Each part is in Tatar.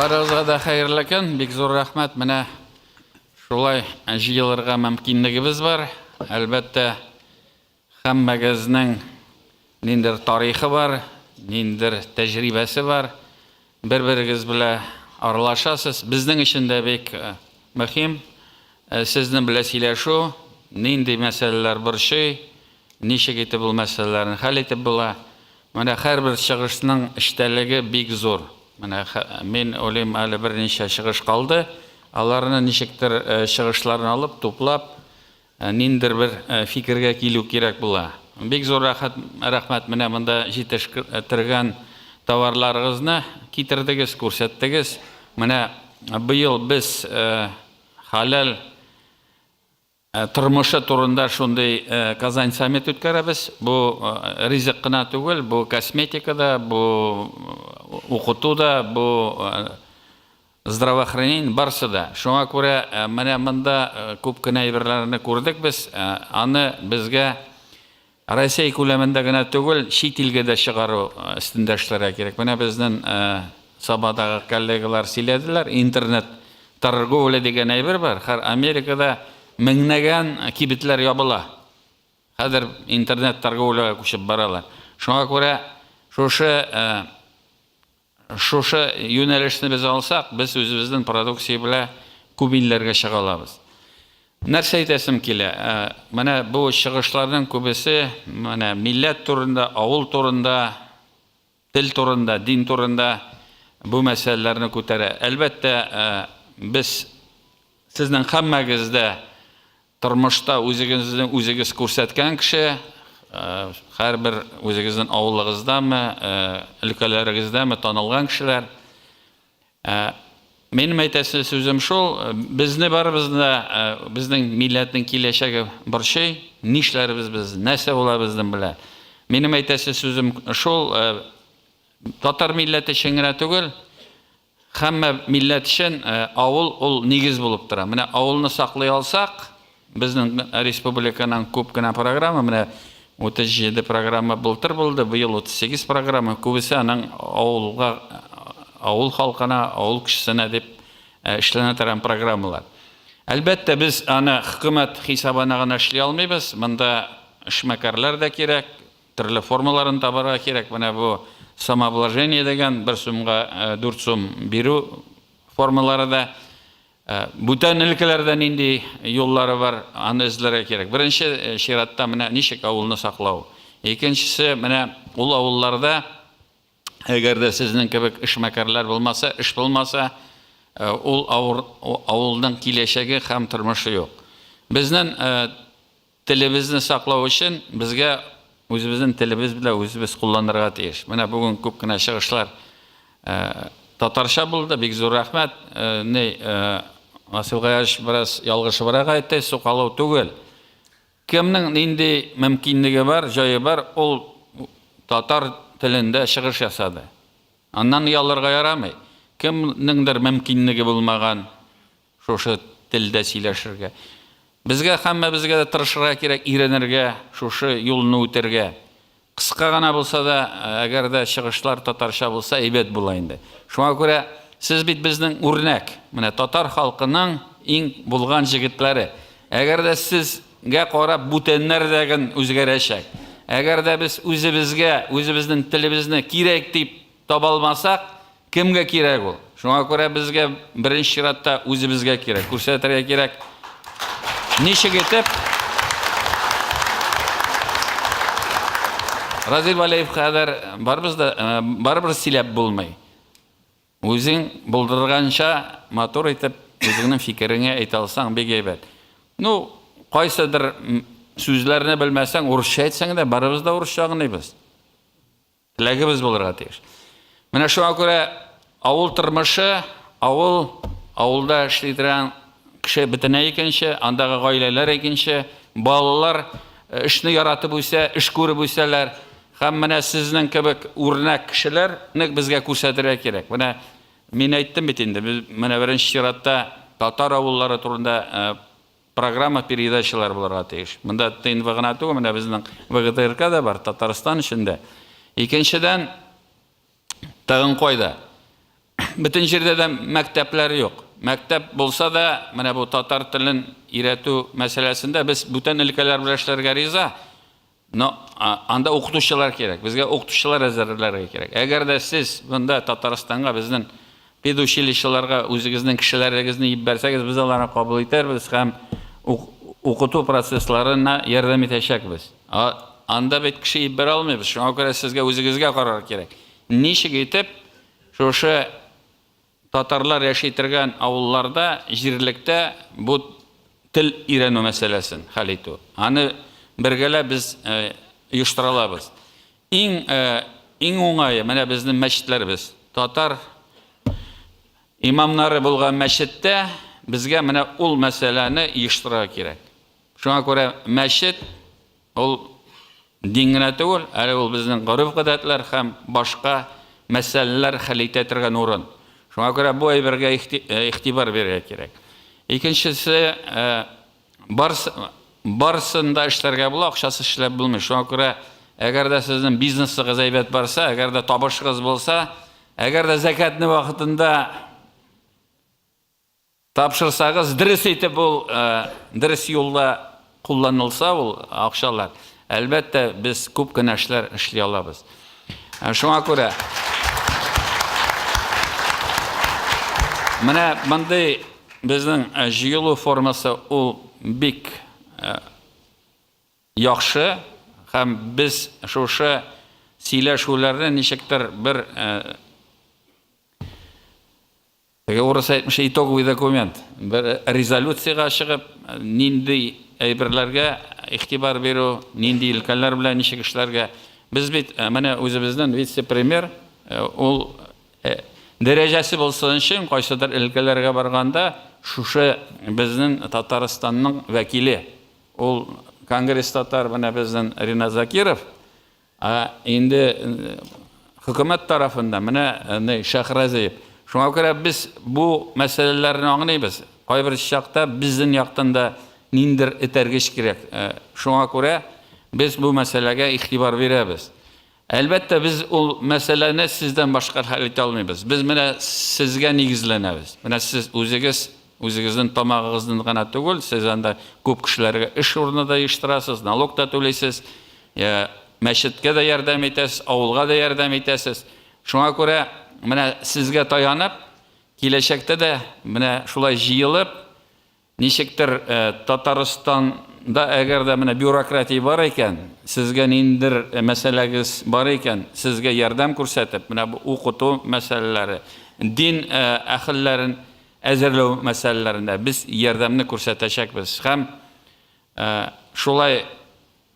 Барыгызга да хәерле көн, бик зур рәхмәт. Менә шулай җыелырга мөмкинлегебез бар. Әлбәттә, һәммәгезнең ниндер тарихы бар, ниндер тәҗрибәсе бар. Бер-берегез белән аралашасыз. Безнең өчен дә бик мөһим сезнең белән сөйләшү, нинди мәсьәләләр борчый, ничек итеп ул мәсьәләләрне хәл итеп була. Менә һәрбер чыгышның эчтәлеге бик зур. Менә мин уйлыйм, әле берничә чыгыш калды. Аларны ничектер чыгышларын алып, туплап, ниндидер бер фикергә килү кирәк була. Бик зур рәхәт, рәхмәт, менә монда җитештергән товарларыгызны китердегез, күрсәттегез. Менә быел без хәләл Тормышы турында шундый Казань саммит үткәрәбез. Бу ризык кына түгел, бу косметика да, бу укыту да, бу здравоохранение, барсы да. Шуңа күрә менә монда күп кенә әйберләрне күрдек без. Аны безгә Россия күләмендә генә түгел, чит илгә дә чыгару өстендә эшләргә кирәк. Менә безнең Сабадагы коллегалар сөйләделәр, интернет торговля дигән әйбер бар. Хәр Америкада меңнәгән кибетләр ябыла. Хәзер интернет торговляга күчеп баралар. Шуңа күрә шушы Шушы юнәлешне без алсак, без үзебезнең продукция белән күп илләргә чыга алабыз. Нәрсә әйтәсем килә? Менә бу чыгышларның күбесе менә милләт турында, авыл турында, тел турында, дин турында бу мәсьәләләрне күтәрә. Әлбәттә, без сезнең һәммәгез дә Тормышта үзегезне үзегез күрсәткән кеше, һәрбер үзегезнең авылыгыздамы, өлкәләрегездәме танылган кешеләр. Минем әйтәсе сүзем шул, безне барыбызны да безнең милләтнең киләчәге борчый, нишләрбез без, нәрсә була безнең белән. Минем әйтәсе сүзем шул, татар милләте өчен генә түгел, Һәммә милләт өчен авыл ул нигез булып тора. Менә авылны саклый алсак, безнең республиканың күп кенә программа, менә 37 программа былтыр булды, быел 38 программа, күбесе аның авылга, авыл халкына, авыл кешесенә дип эшләнә торган программалар. Әлбәттә, без аны хөкүмәт хисабына гына эшли алмыйбыз, монда эшмәкәрләр дә кирәк, Төрле формаларын табарга кирәк. Менә бу самообложение дигән бер сумга 4 сум бирү формалары да. Бүтән өлкәләрдә нинди юллары бар, аны эзләргә кирәк. Беренче чиратта менә ничек авылны саклау. Икенчесе, менә ул авылларда әгәр дә сезнең кебек эшмәкәрләр булмаса, эш булмаса, ул авылның киләчәге һәм тормышы юк. Безнең Телебезне саклау өчен безгә үзебезнең телебез белән үзебез кулланырга тиеш. Менә бүген күп кенә чыгышлар татарча булды, бик зур рәхмәт. Ни, Васил Гаяш бераз ялгышыбрак әйтте, сукалау түгел. Кемнең нинди мөмкинлеге бар, җае бар, ул татар телендә чыгыш ясады. Аннан оялырга ярамый. Кемнеңдер мөмкинлеге булмаган, шушы телдә сөйләшергә. Безгә һәммәбезгә дә тырышырга кирәк, өйрәнергә, шушы юлны үтәргә. Кыска гына булса да, әгәр дә чыгышлар татарча булса, әйбәт була инде. Шуңа күрә сез бит безнең үрнәк. Менә татар халкының иң булган җегетләре. Әгәр дә сезгә карап бүтәннәр дә ген үзгәрәчәк. Әгәр дә без үзебезгә, үзебезнең телебезне кирәк дип таба алмасак, кемгә кирәк ул? Шуңа күрә безгә беренче чиратта үзебезгә кирәк, күрсәтергә кирәк. Ничек итеп Разил Валеев кадәр барыбыз да э, барыбер сөйләп булмый. Үзең булдырганча матур итеп үзеңнең фикереңә әйтә алсаң бик әйбәт. Ну, кайсыдыр сүзләрне белмәсәң, урысча әйтсәң дә, барыбыз да урысча аңлыйбыз. Теләгебез булырга тиеш. Менә шуңа күрә авыл тормышы, авыл, авылда эшли торган кеше бөтенләй икенче, андагы гаиләләр икенче, балалар э, эшне яратып үсә, эш күреп үсәләр. Һәм менә сезнең кебек үрнәк кешеләрне безгә күрсәтергә кирәк. Менә мин әйттем бит инде, без менә беренче чиратта татар авыллары турында э, Программа передачалар булырга тиеш. Монда ТНВ гына түгел, менә безнең ВГТРК да бар, Татарстан эчендә. Икенчедән, тагын кайда? Бөтен җирдә дә мәктәпләр юк. Мәктәп булса да, менә бу татар телен өйрәтү мәсьәләсендә без бүтән өлкәләр белән эшләргә риза. Но анда укытучылар кирәк. Безгә укытучылар әзерләргә кирәк. Әгәр дә сез монда Татарстанга безнең педучилищеларга үзегезнең кешеләрегезне җибәрсәгез, без аларны кабул итәрбез һәм укыту процессларына ярдәм итәчәкбез. Анда бит кеше җибәрә алмыйбыз. Шуңа күрә сезгә үзегезгә карар кирәк. Ничек итеп шушы татарлар яши торган авылларда, җирлектә бу тел өйрәнү мәсьәләсен хәл итү. Аны бергәләп без оештыра алабыз. Иң иң уңае менә безнең мәчетләребез. Татар имамнары булган мәчеттә безгә менә ул мәсьәләне оештырырга кирәк. Шуңа күрә мәчет Ул дин генә түгел, әле ул безнең гореф-гадәтләр һәм башка мәсьәләләр хәл итә торган урын. Шуңа күрә бу әйбергә игътибар бирергә кирәк. Икенчесе, барысын да эшләргә була, акчасыз эшләп булмый. Шуңа күрә, әгәр дә сезнең бизнесыгыз әйбәт барса, әгәр дә табышыгыз булса, әгәр дә зәкятне вакытында Тапшырсагыз, дөрес итеп ул, дөрес юлда кулланылса ул акчалар, әлбәттә, без күп кенә эшләр эшли алабыз. Шуңа күрә менә мондый безнең җыелу формасы ул бик яхшы һәм без шушы сөйләшүләрне ничектер бер Теге урыс әйтмешли, итоговый документ. Бер резолюциягә чыгып, нинди әйберләргә игътибар бирү, нинди өлкәләр белән ничек эшләргә. Без бит менә үзебезнең вице-премьер, ул дәрәҗәсе булсын өчен кайсыдыр өлкәләргә барганда шушы безнең Татарстанның вәкиле. Ул Конгресс татар менә безнең Ринат Закиров. Ә инде хөкүмәт тарафында менә ни Шәхразиев. Шуңа күрә без бу мәсьәләләрне аңлыйбыз. Кайбер чакта безнең яктан да ниндер этәргеч кирәк. Шуңа күрә без бу мәсьәләгә игътибар бирәбез. Әлбәттә, без ул мәсьәләне сездән башка хәл итә алмыйбыз. Без менә сезгә нигезләнәбез. Менә сез үзегез, үзегезнең тамагыгызны гына түгел, сез анда күп кешеләргә эш урыны да оештырасыз, налог та түлисез. Я, мәчеткә дә ярдәм итәсез, авылга да ярдәм итәсез. Шуңа күрә менә сезгә таянып, киләчәктә дә менә шулай җыелып, ничектер э, Татарстанда әгәр дә менә бюрократия бар икән, сезгә ниндидер э, мәсьәләгез бар икән, сезгә ярдәм күрсәтеп, менә бу укыту мәсьәләләре, дин э, әһелләрен әзерләү мәсьәләләрендә без ярдәмне күрсәтәчәкбез. Һәм шулай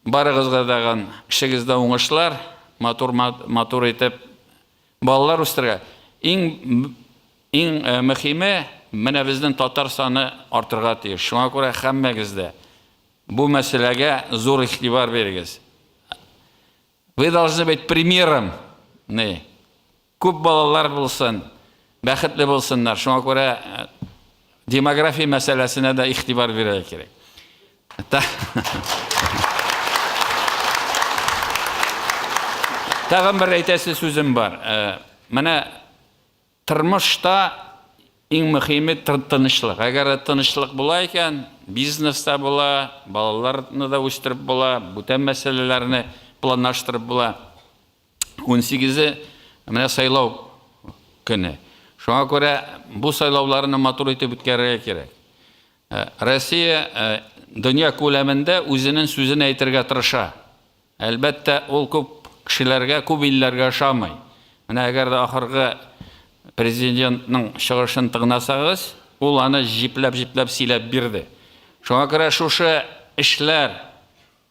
Барыгызга тагын эшегездә уңышлар, матур матур итеп балалар үстерергә. Иң иң э, мөһиме, менә безнең татар саны артырга тиеш. Шуңа күрә һәммәгез дә бу мәсьәләгә зур игътибар бирегез. Вы должны быть примером. Не. Күп балалар булсын, бәхетле булсыннар. Шуңа күрә э, демография мәсьәләсенә дә игътибар бирергә кирәк. Тагын бер әйтәсе сүзем бар. Э, менә тормышта иң мөһиме тынычлык. Әгәр дә тынычлык була икән, бизнес та була, балаларны да үстереп була, бүтән мәсьәләләрне планлаштырып була. 18-е менә сайлау көне. Шуңа күрә бу сайлауларны матур итеп үткәрергә кирәк. Э, Россия э, дөнья күләмендә үзенең сүзен әйтергә тырыша. Әлбәттә, ул күп кешеләргә, күп илләргә ошамый. Менә әгәр дә ахыргы президентның чыгышын тыңласагыз, ул аны җипләп-җипләп сөйләп бирде. Шуңа күрә шушы эшләр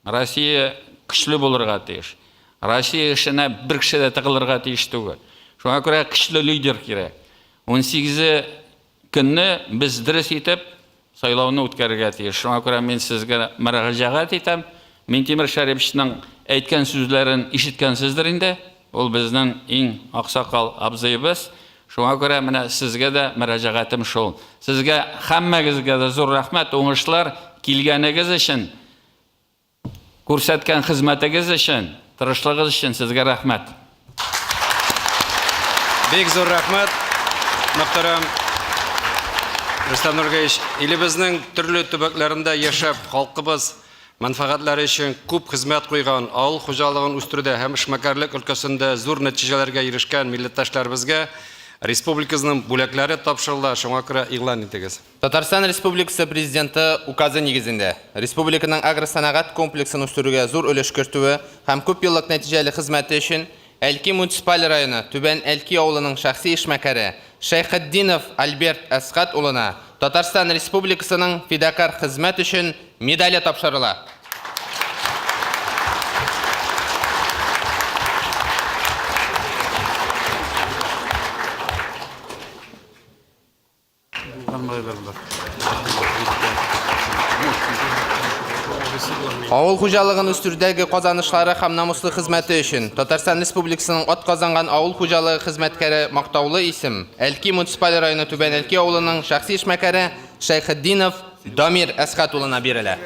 Россия көчле булырга тиеш. Россия эшенә бер кеше дә тыгылырга тиеш түгел. Шуңа күрә көчле лидер кирәк. 18 көнне без дөрес итеп сайлауны үткәрергә тиеш. Шуңа күрә мин сезгә мөрәҗәгать итәм. Минтимер Шәриповичның әйткән сүзләрен ишеткәнсездер инде. Ул безнең иң аксакал абзыебыз. Шуңа күрә менә сезгә дә мөрәҗәгатем шул. Сезгә һәммәгезгә дә зур рәхмәт, уңышлар килгәнегез өчен. Күрсәткән хезмәтегез өчен, тырышлыгыгыз өчен сезгә рәхмәт. Бик зур рәхмәт. Мөхтәрәм Рөстәм Нургаевич, илебезнең төрле төбәкләрендә яшәп, халкыбыз мәнфәгатьләре өчен күп хезмәт куйган, авыл хуҗалыгын үстерүдә һәм эшмәкәрлек өлкәсендә зур нәтиҗәләргә ирешкән милләттәшләребезгә республикабызның бүләкләре тапшырыла, шуңа күрә игълан итегез. Татарстан Республикасы Президенты Указы нигезендә, республиканың агросәнәгать комплексын үстерүгә зур өлеш кертүе һәм күпьеллык нәтиҗәле хезмәте өчен Әлки муниципаль районы Түбән Әлки авылының шәхси эшмәкәре Шәйхетдинов Альберт Әсгать улына Татарстан Республикасының Фидакарь хезмәт өчен медале тапшырыла. Авыл хуҗалыгын үстерүдәге казанышлары һәм намуслы хезмәте өчен Татарстан Республикасының атказанган авыл хуҗалыгы хезмәткәре мактаулы исем Әлки муниципаль районы Түбән Әлки авылының шәхси эшмәкәре Шәйхетдинов Дамир Әсхәт улына бирелә.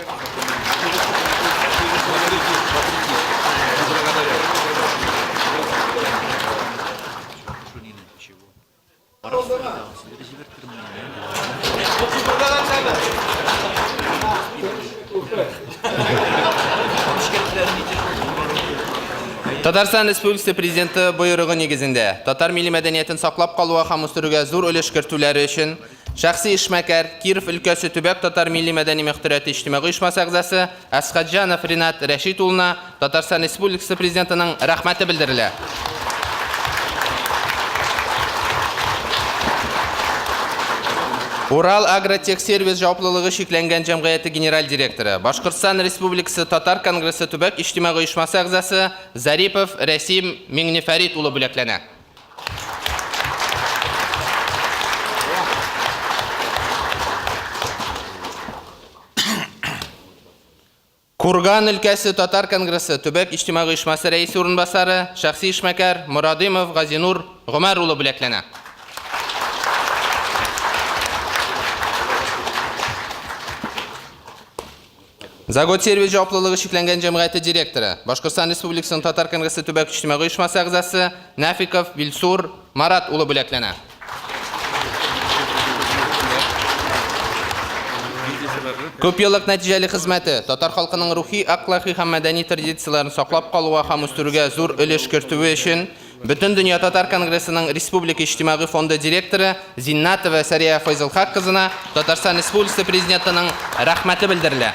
Татарстан Республикасы Президенты боерыгы нигезендә татар милли мәдәниятен саклап калуга һәм үстерүгә зур өлеш кертүләре өчен шәхси эшмәкәр, Киров өлкәсе төбәк татар милли мәдәни мөхтәрияте иҗтимагый оешмасы әгъзасы Әсхәтҗанов Ринат Рәшит улына Татарстан Республикасы Президентының рәхмәте белдерелә. Урал Агротехсервис җаваплылыгы чикләнгән җәмгыяте генераль директоры, Башкортстан Республикасы Татар конгрессы төбәк иҗтимагый оешмасы әгъзасы Зарипов Рәсим Миңнефәрит улы бүләкләнә. Курган өлкәсе Татар конгрессы төбәк иҗтимагый оешмасы рәисе урынбасары, шәхси эшмәкәр Морадыймов Газинур Гомәр улы бүләкләнә. Заготсервис җаваплылыгы чикләнгән җәмгыяте директоры, Башкортстан Республикасының Татар конгрессы төбәк иҗтимагый оешмасы әгъзасы Нафиков Вилсур Марат улы бүләкләнә. Күпьеллык нәтиҗәле хезмәте, татар халкының рухи, әхлакый һәм мәдәни традицияләрен саклап калуга һәм үстерүгә зур өлеш кертүе өчен Бөтендөнья татар конгрессының Республика иҗтимагый фонды директоры Зиннатова Сәрия Файзылхак кызына Татарстан Республикасы Президентының Рәхмәте белдерелә.